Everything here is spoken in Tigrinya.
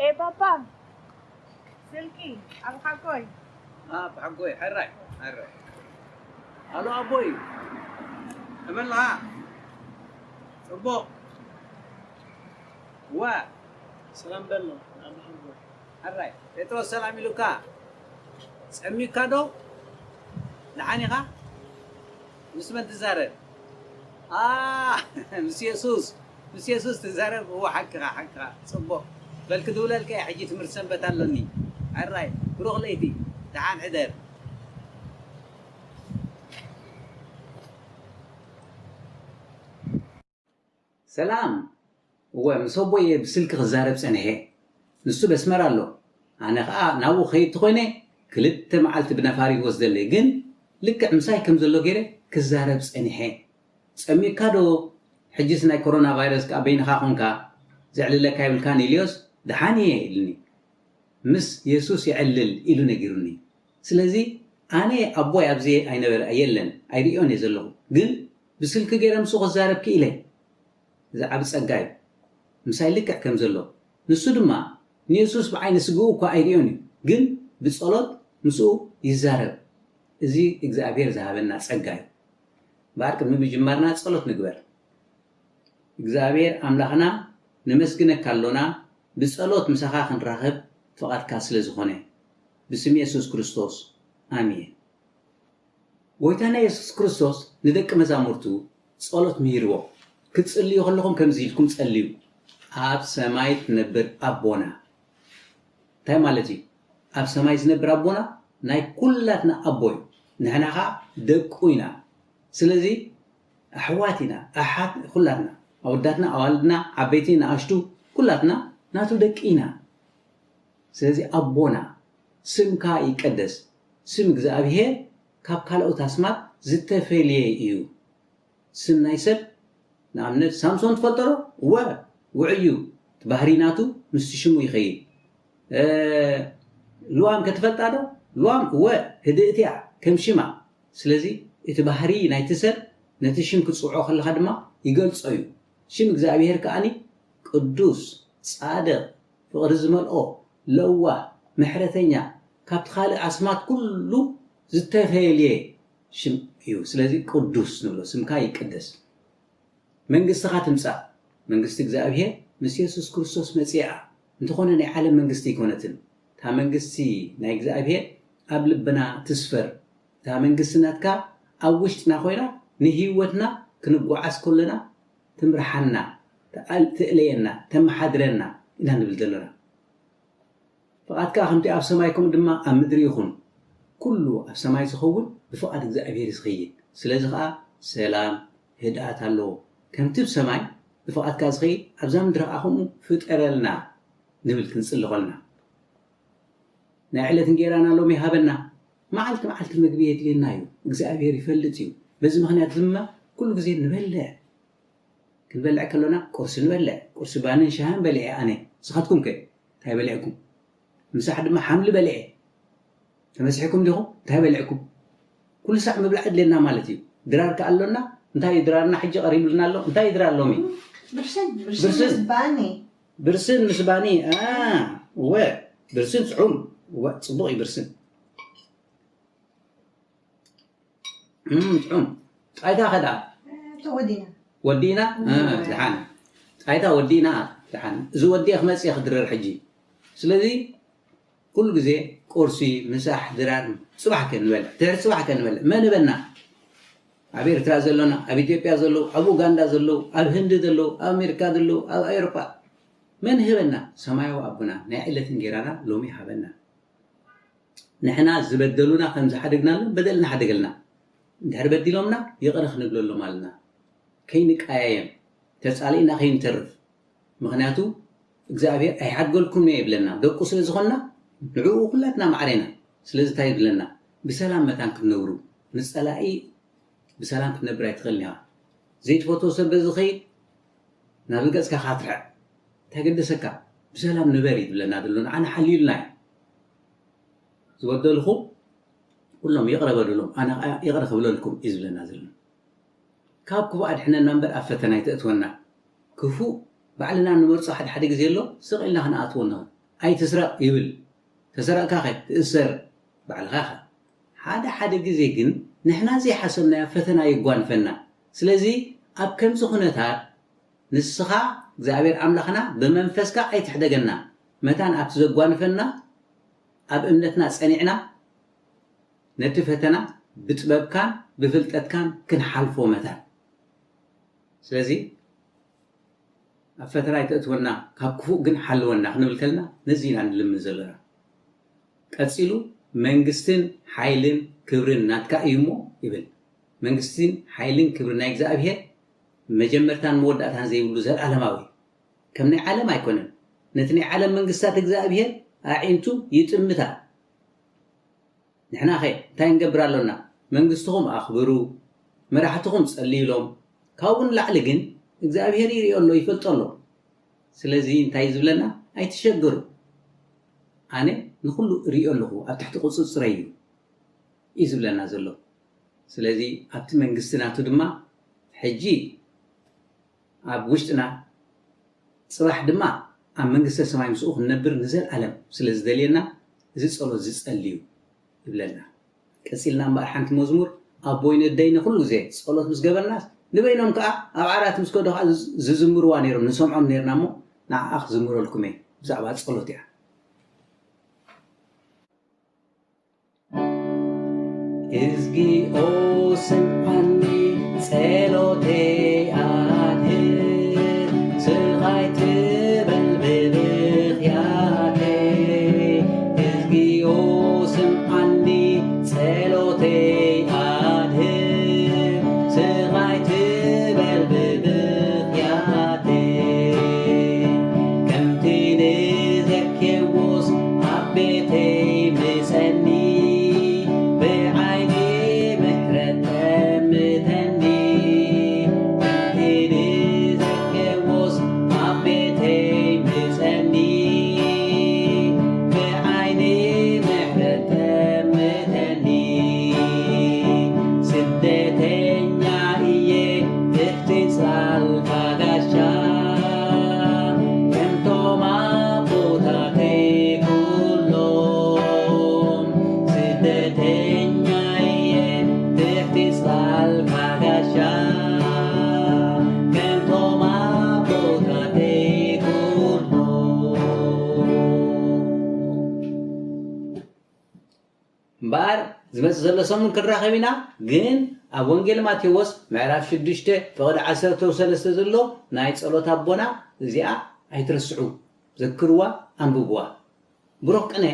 ኤ ፓፓ፣ ስልኪ ኣብ ሓጎይ። ኣብ ሓጎይ፣ ሕራይ፣ ሕራይ። ኣሎ ኣቦይ፣ ከመይ ኣለኻ? ጽቡቕ። ዋ። ሰላም በሎ፣ ኣብ ሓጎይ። ሕራይ፣ ጴጥሮስ ሰላም ኢሉካ? ጸሚካ ዶ? ደሓን ኢኻ? ምስ መን ትዛረብ? ኣ፣ ምስ የሱስ፣ ምስ የሱስ ትዛረብ። እወ፣ ሓቅኻ፣ ሓቅኻ። ጽቡቕ። በል ክድውለልካ እየ፣ ሕጂ ትምህርቲ ሰንበት ኣሎኒ። ሕራይ፣ ብሩኽ ለይቲ። ደሓን ሕደር። ሰላም። እወ፣ ምስ ኣቦይ እየ ብስልኪ ክዛረብ ጸኒሐ። ንሱ በስመራ ኣሎ። ኣነ ኸኣ ናብኡ ክኸይድ ተኾይነ፣ ክልተ መዓልቲ ብነፋሪት ይወስደለይ፣ ግን ልክዕ ምሳይ ከም ዘሎ ገይረ ክዛረብ ጸኒሐ። "ጸሚእካ ዶ? ሕጅስ ናይ ኮሮና ቫይረስ ከኣ በይንኻ ኾንካ፣ ዘዕልለካ የብልካን" ኢልዮስ፣ "ደሓን እየ" ኢሉኒ። "ምስ የሱስ የዕልል" ኢሉ ነጊሩኒ። ስለዚ ኣነ ኣቦይ ኣብዚ ኣይነበረ፣ የለን፣ ኣይርእዮን እየ ዘለኹ። ግን ብስልኪ ገይረ ምስኡ ክዛረብ ክኢለ። እዚ ዓቢ ጸጋ እዩ። ምሳይ ልክዕ ከም ዘሎ። ንሱ ድማ ንየሱስ ብዓይኒ ስግኡ እኳ ኣይርእዮን እዩ፣ ግን ብጸሎት ምስኡ ይዛረብ። እዚ እግዚኣብሔር ዝሃበና ጸጋ እዩ። እምበኣር ቅድሚ ምጅማርና ጸሎት ንግበር። እግዚኣብሔር ኣምላኽና፣ ነመስግነካ ኣሎና፣ ብጸሎት ምሳኻ ክንራኸብ ፍቓድካ ስለ ዝኾነ። ብስም የሱስ ክርስቶስ፣ ኣሜን። ጎይታና የሱስ ክርስቶስ ንደቂ መዛሙርቱ ጸሎት ምሂርዎ። "ክትጽልዩ ከለኹም ከምዚ ኢልኩም ጸልዩ፣ ኣብ ሰማይ ትነብር ኣቦና" እንታይ ማለት እዩ? ኣብ ሰማይ ዝነብር ኣቦና ናይ ኩላትና ኣቦ እዩ። ንሕና ኸኣ ደቁ ኢና። ስለዚ ኣሕዋት ኢና፣ ኣሓት ኩላትና፣ ኣወዳትና፣ ኣዋልድና፣ ዓበይቲ፣ ንኣሽቱ፣ ኩላትና ናቱ ደቂ ኢና። ስለዚ ኣቦና፣ ስምካ ይቀደስ። ስም እግዚኣብሔር ካብ ካልኦት ኣስማት ዝተፈልየ እዩ። ስም ናይ ሰብ ንኣብነት ሳምሶን ትፈልጦ ዶ? እወ፣ ውዑይ እዩ። እቲ ባህሪ ናቱ ምስቲ ሽሙ ይኸይድ። እ፣ ልዋም ከ ትፈልጣ ዶ? ልዋም እወ፣ ህድእቲ እያ ከም ሽማ። ስለዚ እቲ ባህሪ ናይቲ ሰብ ነቲ ሽም ክትጽውዖ ከለኻ ድማ ይገልጾ እዩ። ሽም እግዚኣብሔር ከኣኒ ቅዱስ፣ ጻድቕ፣ ፍቕሪ ዝመልኦ፣ ለዋህ፣ ምሕረተኛ፣ ካብቲ ካልእ ኣስማት ኩሉ ዝተፈልየ ሽም እዩ። ስለዚ ቅዱስ ንብሎ፣ ስምካ ይቀደስ። መንግስትኻ ትምጻእ። መንግስቲ እግዚኣብሔር ምስ የሱስ ክርስቶስ መጺኣ። እንተኾነ ናይ ዓለም መንግስቲ ኣይኮነትን። እታ መንግስቲ ናይ እግዚኣብሔር ኣብ ልብና ትስፈር። እታ መንግስቲ ናትካ ኣብ ውሽጥና ኮይና ንህይወትና ክንጓዓዝ ከለና ትምርሓና፣ ትኣል-፣ ትእለየና፣ ተመሓድረና ኢና ንብል ዘለና። ፍቓድካ ከምቲ ኣብ ሰማይ ከምኡ ድማ ኣብ ምድሪ ይኹን። ኩሉ ኣብ ሰማይ ዝኸውን ብፍቓድ እግዚኣብሔር እዩ ዝኸይድ። ስለዚ ኸኣ ሰላም፣ ህድኣት ኣለዎ። ከምቲ ኣብ ሰማይ ብፍቓድካ ዝኸይድ ኣብዛ ምድሪ ኸኣ ከምኡ ፍጠረልና ንብል ክንጽሊ ኸልና። ናይ ዕለት እንጌራና ሎሚ ሃበና። መዓልቲ መዓልቲ ምግቢ የድልየና እዩ። እግዚኣብሔር ይፈልጥ እዩ። በዚ ምኽንያት ድማ ኩሉ ግዜ ንበልዕ። ክንበልዕ ከሎና ቁርሲ ንበልዕ። ቁርሲ ባንን ሻህን በሊዐ ኣነ። ንስኻትኩም ከ እንታይ በሊዕኩም? ምሳሕ ድማ ሓምሊ በሊዐ። ተመስሒኩም ዲኹም? እንታይ በሊዕኩም? ኩሉ ሳዕ ምብላዕ ኣድልየና ማለት እዩ። ድራር ከኣ ኣሎና። እንታይ እዩ ድራርና ሕጂ ቀሪብልና ኣሎ? እንታይ እዩ ድራር ሎሚ? ብርስን፣ ብርስን ብርስን። ምስ ባኒ። ብርስን ምስ ባኒ። አ፣ እወ። ብርስን ጥዑም። እወ፣ ጽቡቕ እዩ ብርስን። እም፣ ጥዑም። ጣይታ ከ ደኣ? ተወዲና። ወዲና? እ፣ እወ። ደሓን። ጣይታ ወዲና፣ ደሓን። እዚ ወዲአ ክመጽእ እየ ክድረር ሕጂ። ስለዚ ኩሉ ግዜ ቁርሲ፣ ምሳሕ፣ ድራር፣ ጽባሕ ከ ንበልዕ፣ ድሕሪ ጽባሕ ከ ንበልዕ። መን ህበና? ኣብ ኤርትራ ዘሎና፣ ኣብ ኢትዮጵያ ዘለዉ፣ ኣብ ኡጋንዳ ዘለዉ፣ ኣብ ህንዲ ዘለዉ፣ ኣብ ኣሜሪካ ዘለዉ፣ ኣብ ኣውሮጳ መን ህበና? ሰማያዊ ኣቦና ናይ ዕለት እንጌራና ሎሚ ሃበና። ንሕና ዝበደሉና ከም ዝሓደግናሎም በደልና ሓደገልና። እንድሕር በዲሎምና ይቕረ ክንብለሎም ኣለና። ከይንቀያየም፣ ተጻሊእና ከይንተርፍ። ምኽንያቱ እግዚኣብሔር ኣይሓድገልኩምን እየ ይብለና። ደቁ ስለ ዝኾንና ንዕኡ ኩላትና ማዕረ ኢና። ስለዚ እንታይ ይብለና? ብሰላም መታን ክትነብሩ፣ ምስ ጸላኢ ብሰላም ክትነብር ኣይትኽእልን ኢኻ። ዘይትፈትዎ ሰብ በዚ ኸይድ ናብዚ ገጽካ ካትርዕ። እንታይ ገደሰካ? ብሰላም ንበር እዩ ዝብለና ዘሎ። ንዓና ሓልዩልና እዩ። ዝበደልኹ ኩሎም ይቕረ በሉሎም፣ ኣነ ኸኣ ይቕረ ክብለልኩም እዩ ዝብለና ዘሎ። ካብ ክፉእ ኣድሕነና እምበር ኣብ ፈተና ኣይተእትወና። ክፉእ ባዕልና ንመርጾ ሓደ ሓደ ግዜ ኣሎ፣ ስቕ ኢልና ክንኣትዎ ንኽእል። ኣይትስረቕ ይብል። ተሰረቕካ ኸ ትእሰር ባዕልኻ ኢኻ። ሓደ ሓደ ግዜ ግን ንሕና ዘይሓሰብናዮ ፈተና የጓንፈና። ስለዚ ኣብ ከምዚ ኩነታት ንስኻ እግዚኣብሔር ኣምላኽና ብመንፈስካ ኣይትሕደገና። መታን ኣብቲ ዘጓንፈና ኣብ እምነትና ጸኒዕና ነቲ ፈተና ብጥበብካን ብፍልጠትካን ክንሓልፎ መታን። ስለዚ ኣብ ፈተና ኣይተእትወና፣ ካብ ክፉእ ግን ሓልወና ክንብል ከለና ነዚ ኢና ንልምን ዘለና። ቀጺሉ መንግስትን ሓይልን ክብርን ናትካ እዩ እሞ ይብል። መንግስትን ሓይልን ክብርን ናይ እግዚኣብሔር መጀመርታን መወዳእታን ዘይብሉ ዘለዓለማዊ እዩ። ከም ናይ ዓለም ኣይኮነን። ነቲ ናይ ዓለም መንግስታት እግዚኣብሔር ኣዒንቱ ይጥምታ። ንሕናኸ እንታይ ንገብር ኣሎና? መንግስትኹም ኣኽብሩ፣ መራሕትኹም ጸልዩሎም። ካብኡ ንላዕሊ ግን እግዚኣብሔር ይሪኦ ኣሎ፣ ይፈልጦ ኣሎ። ስለዚ እንታይ እዩ ዝብለና? ኣይትሸገሩ፣ ኣነ ንኹሉ እሪኦ ኣለኹ፣ ኣብ ትሕቲ ቁጽጽረይ እዩ እዩ ዝብለና ዘሎ። ስለዚ ኣብቲ መንግስቲ ናቱ ድማ ሕጂ ኣብ ውሽጥና፣ ጽባሕ ድማ ኣብ መንግስተ ሰማይ ምስኡ ክንነብር ንዘለኣለም ስለ ዝደልየና፣ እዚ ጸሎት እዚ ጸልዩ ይብለና። ቀጺልና እምበኣር ሓንቲ መዝሙር ኣቦይ ነደይ ንኹሉ ግዜ ጸሎት ምስ ገበርናስ፣ ንበይኖም ከኣ ኣብ ዓራት ምስ ከዱ ከኣ ዝዝምርዋ ነይሮም፣ ንሰምዖም ነይርና እሞ፣ ንዓኣ ክዝምረልኩም እየ። ብዛዕባ ጸሎት እያ። እግዚኦ ስምዓኒ ጸሎተይ ኣድህብ፣ ስቕ ኣይትበል ብብኽያተይ። እግዚኦ ስምዓኒ ጸሎተይ ኣድህብ፣ ስቕ ኣይትበል ብብኽያተይ። ከምቲ ንዘኬዎስ ኣብ ቤተይ ምጸኒ፣ ብዓይኒ ምሕረት ጠምተኒ። ከምቲ ንዘኬዎስ ኣብ ቤተይ ምጸኒ፣ ብዓይኒ ምሕረት ጠምተኒ። ስደተኛ እየ ትሕቲ ጽላልካ ጋሻ፣ ከምቶም ኣቦታተይ ኩሎም። ስደተኛ እየ ትሕቲ ጽላልካ ጋሻ፣ ከምቶም ኣቦታተይ ኩሎም። እምበኣር ዝመጽእ ዘሎ ሰሙን ክንራኸብ ኢና። ግን ኣብ ወንጌል ማቴዎስ ምዕራፍ ሽዱሽተ ፍቕዲ ዓሰርተ ሰለስተ ዘሎ ናይ ጸሎት ኣቦና እዚኣ ኣይትረስዑ፣ ዘክርዋ፣ ኣንብብዋ። ብሩኽ ቅነ።